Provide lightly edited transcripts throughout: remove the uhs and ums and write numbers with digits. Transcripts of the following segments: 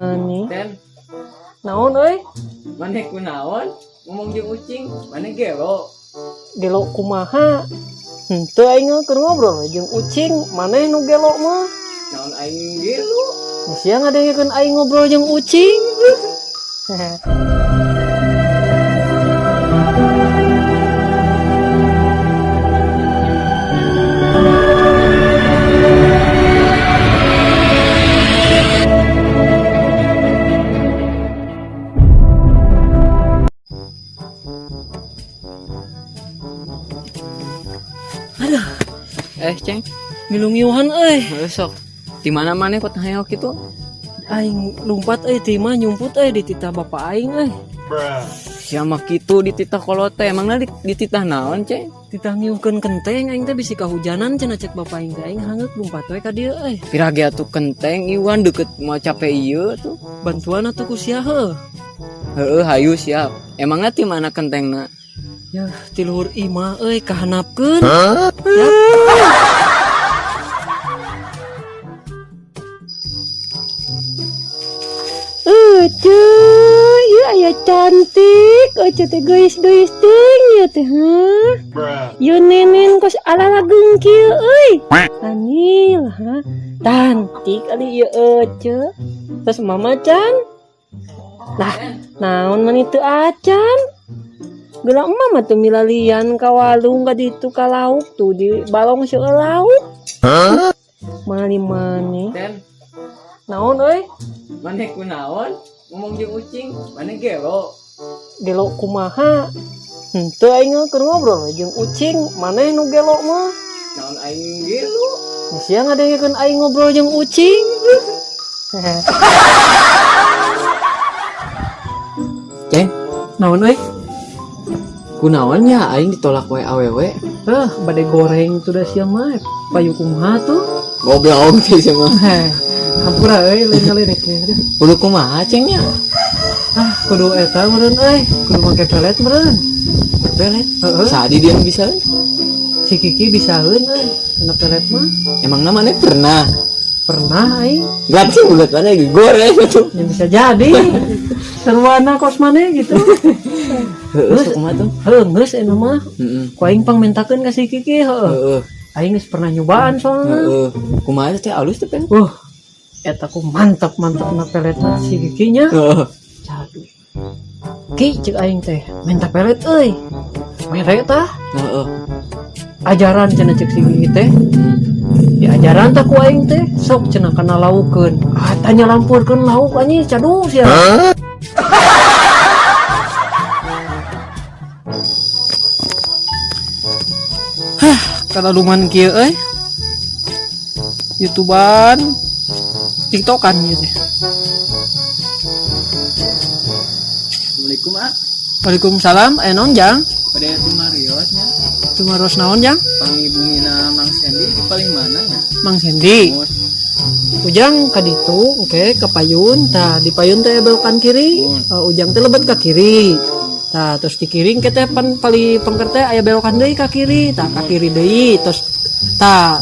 Ani. Ten, Naon euy? Maneh kunaon? Ngomong jeung ucing, maneh gelo. Gelo kumaha? Henteu, aing keur ngobrol jeung ucing, maneh nu gelo mah. Naon aing gelo? Sia ngadengekeun aing ngobrol jeung ucing. Aduh, Eh, Ceng, milu ngiuhan euy. heuh sok. Di mana maneh kok hayang kitu? Aing lumpat euy ti imah, nyumput euy di titah bapak aing euy. Sia mah kitu dititah kolot teh, emangna dititah naon, Ceng? Titah ngiuhkeun kenteng aing teh, bisi kahujanan cenah cek bapak aing teh, aing hangeut lumpat we ka dieu euy. Pira ge atuh kenteng iwan deket mau capek ieu tuh. Bantuan atuh ku sia heuh. Heeh, hayu siap. Emangna ti mana kentengna? Ya, ti luhur imah euy, kahanapkeun. Ya. Ece, ieu aya cantik, Ece teh geulis-geulis ting ieu teh, ha. Ieu nenen kos ala lageung kieu euy. Anil, ha. Cantik ali ieu Ece. Terus mama can? Lah, naon mani teu acan? Geula mama tuh milalian ka walung ka ditu ka lauk tuh di balong seueur lauk. Mali maneh. Ten, Naon euy? Maneh kunaon? Ngomong jeung ucing, maneh gelo. Gelo kumaha? Henteu, aing keur ngobrol jeung ucing, maneh nu gelo mah. Naon aing gelo? Sia ngadengekeun aing ngobrol jeung ucing. Ceng, Naon euy? Kunaon nya aing ditolak wae awewe? Heh, bade goreng tuh da sia mah. Payu kumaha tuh? Goblok sih sia mah. Heh, hampura euy, lain ngaledek teh. Aduh. Kudu kumaha, Ceng, nya? Ah, kudu eta meureun euy, kudu make pelet meureun. Pelet. Heeh. Sadi dia nu bisa. Si Kiki bisaeun euy, kana pelet mah. Emang namanya pernah? Pernah aing. Gelap sih bulat mana goreng itu. Yang bisa jadi. Seruana kos maneh gitu. Heeh, sok kumaha tuh? Heuh, geus eta mah. Heeh. Ku aing pangmentakeun ka si Kiki heuh. Heeh. Aing geus pernah nyobaan soalnya. Heeh. Kumaha teh, alus teh pelet? Eta ku mantap mantap na peletna si Kikinya. Heeh. Cadu. Ki, cek aing teh, minta pelet euy. Mere tah Heeh. ajaran cenah cek si Kiki teh. Di ajaran tah ku aing teh, sok cenah kana laukeun. Ah, tanya lampurkeun lauk anjing, cadu sia. Hah, kalaluman kieu euy. YouTubean, TikTokan ieu teh. Assalamualaikum, ah. Waalaikumsalam, aya naon, Jang? Pada tumarios nya. Tumaros naon, Jang? Pangi bumina Mang Sendi di paling mana nya? Mang Sendi. Mun. Ujang ka ditu, oke, ke payun. Tah, di payun teh belokan kiri. Mun. Ujang teh lebet ke kiri. Tah, terus di kiri engke teh pan pali pengker teh aya belokan deui ka kiri. Tah, ka kiri deui, terus tah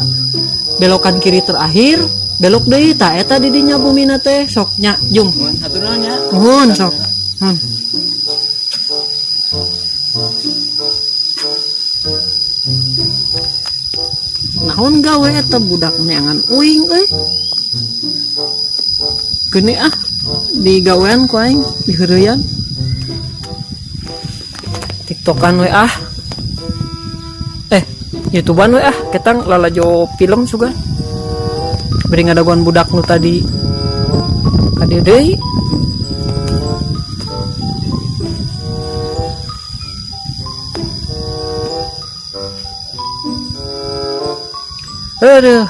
belokan kiri terakhir, belok deui, tah eta di dinya bumina teh, sok nya, jung. Mun, hatur nuhun nya. Nuhun sok. Nuhun. Naon gawe eta budak neangan uing euy. Geuning ah digawean ku aing diheureuyan. TikTokan we ah. Eh, YouTubean we ah, ketang lalajo film sugan. Beri ngadagoan budak nu tadi ka dieu deui. Aduh.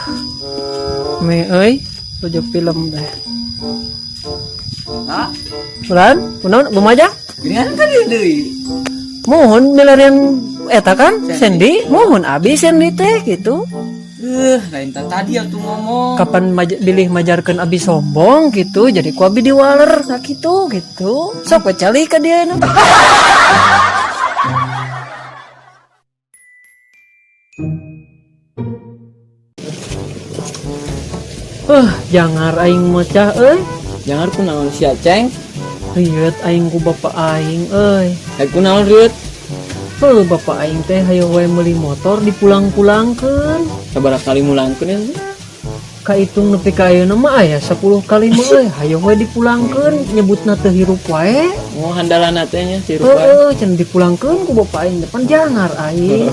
Me euy, lalajo film teh. Ah, Bulan, kunaon kumaha? Geuningan ka dieu deui. Mohon milarian eta kan Sandy, mohon abi Sandy teh gitu. Lain tadi atuh ngomong. Kapan bilih majarkeun abi sombong gitu, jadi ku abi diwaler sakitu gitu. Sok we cali ka dieu nu. Jangar aing mecah euy. Jangan, kunaon sia, Ceng? Rieut aing ku bapak aing euy. Eh, kunaon rieut? Heuh, bapak aing teh hayo wae meuli motor dipulang-pulangkeun. Sabaraha kali mulangkeun ya? Kaitung nepi ka ayeuna mah aya 10 kali mah euy, hayo wae dipulangkeun, nyebutna teu hirup wae. Oh, handalan teh nya si rupa. Heeh, cenah dipulangkeun ku bapak aing depan jangar aing.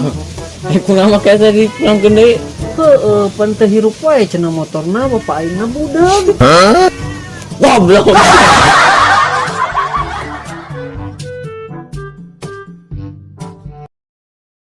Eh, kunaon make teh dipulangkeun deui? Heeh, pan teu hirup wae cenah motorna, bapak aing budeg. Goblok.